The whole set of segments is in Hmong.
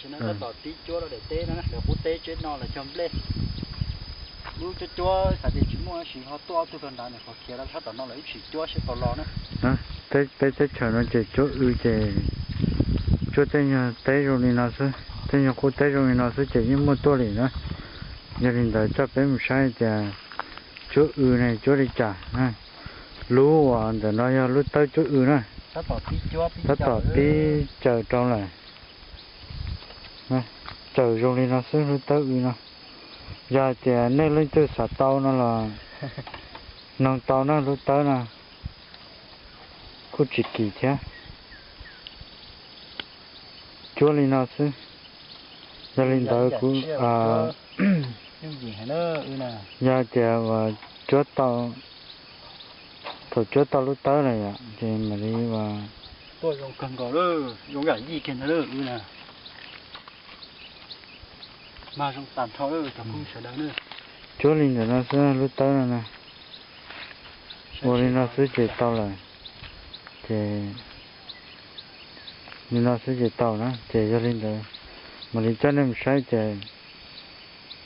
Tab tom tib cuab rau daim teb no, daim qub teb tsev no lawv cog nplej. Lub cuab cuab xav tias tsis muaj tab sis ho tuaj ob tug rau nrad, nws qhov khiav rau sab tom no lawv ib tsis cuab seb puas los na. Peb teb chaws no ces cuab w ces cuab tej nyuag teb zoo li no xwb, tej nyuag qub teb zoo li no xwb ces yeej muaj tuaj li na. Yog li ntawd coj peb mus saib tias cuab w ne cuab li cas. Lub uas ntawm no yog lub tawb cuab w na, tab tom pib caws rau lawm. Caws zoo li no xwb lub tawb w no. Yog hais tias nej leej twg xav tau no los noog tau na, lub tawb no kuj tsis kim thiab. Cuab li no xwb. Yog li ntawd kuv, yog tias uas cuab tau, thaum cuab tau lub tawb lawm yom ces mam li uas cuab li ntawm no xwb lub tawb no na. Ua li no xwb ces tau lawm. Ces li no xwb ces tau na. Ces yog li ntawd mam li coj nej mus saib ces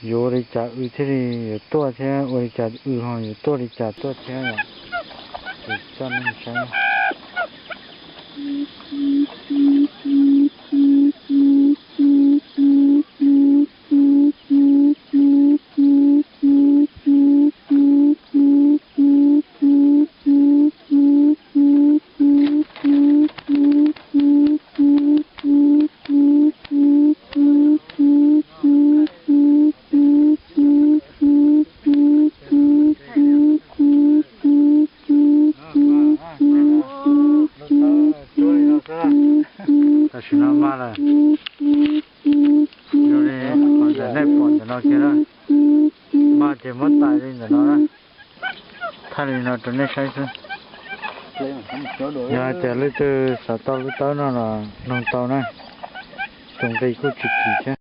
yuav ua li cas w thiaj li yuav tuaj thiab ua li cas w ho yuav tuaj li cas tuaj thiab yom. Ces coj nej mus saib. Tam sim no mas lawm, zoo li qhov ntawm nej pom ntawm no kiag na, mas ces muab tais li ntawm no na, thaij li no rau nej saib xwb. Yog hais tias leej twg xav tau lub tawb no los noog tau na, tus nqi kuj tsis kim thiab.